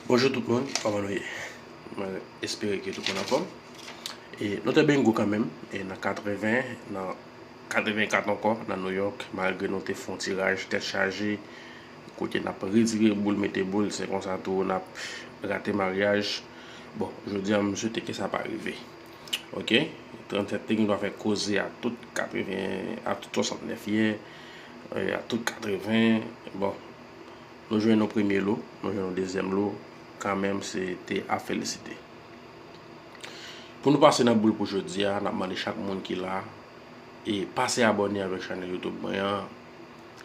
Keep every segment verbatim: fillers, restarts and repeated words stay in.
Bonjou tout moun, kòman nou ye? Mwen espere ke tout moun anfòm. E nou te bingo kanmenm, e nan katreven, nan katrevenkat ankò, nan New York, malgre nou te fè yon tiraj tèt chaje, kote n ap retire boul, mete boul, se konsa tou n ap rate maryaj. Bon, jodi a, m swete ke sa pa rive. Ok? Trannsèt te gen dwa fè koze a tout katreven, a tout swasantnèf yè, e, a tout katreven. Bon, nou jwenn yon premye lo, nou jwenn yon dezyèm lo, kanmenm se te a felisite. Pou nou pase nan boul pou jodi a, n ap mande chak moun ki la, e pase abòne avèk chanèl YouTube mwen an,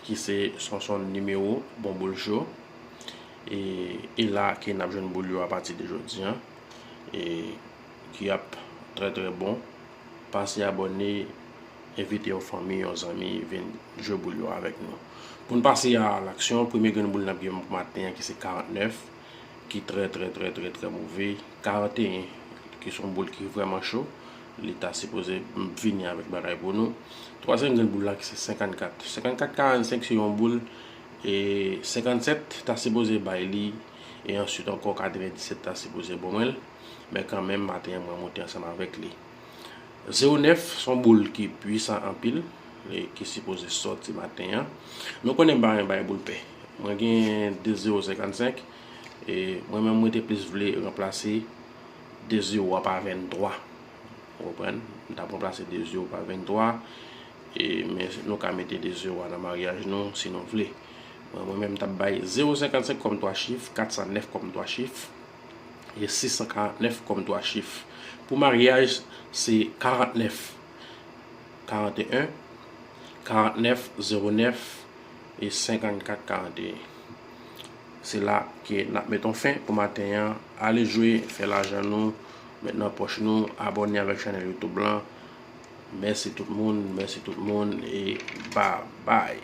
ki se Sonson Nimewo, Bon Boul Show. E, e la ke n ap jwenn boul yo apati de jodi a, e ki ap trè, trè bon. Pase abòne, envite yon fanmi, yon zanmi, vin jwe boul yo avèk nou. Pou n pase a laksyon, premye grenn boul n ap gen pou maten an, ki se karantnèf, ki trè, trè, trè, trè, trè move. Karanteyen, ki se yon boul ki vrèman cho. Li ta sipoze vini avèk bagay pou nou. Twazyèm grenn boul la, ki se senkannkat. Senkannkat karannsenk se yon boul, e senkannsèt ta sipoze bay li, e answit ankò katrevendisèt ta sipoze bon mwen l. Men kanmenm, maten an, mwen monte ansanm avèk li. Zewo nèf se yon boul ki pwisan anpil, e ki sipoze sòti maten an. Nou konnen m pa renmen bay boul pè. Mwen gen de zewo senkannsenk, e mwen menm mwen te plis vle ranplase de zewo a pa venntwa. Ou konprann? M t ap ranplase de zewo pa venntwa, e, men nou ka mete de zewo a nan maryaj nou si nou vle. Mwen, mwen menm, m t ap bay zewo senkannsenk kòm twa chif, katsannèf kòm twa chif, e sis san karantnèf kòm twa chif. Pou maryaj, se karantnèf, karanteyen, karantnèf, zewo nèf, e senkannkat karanteyen. Se la ke n ap met yon fen pou maten an. Ale jwe, fè lajan nou, met nan pòch nou, abòne avèk chanèl YouTube lan. Mèsi tout moun, mèsi tout moun, e babay.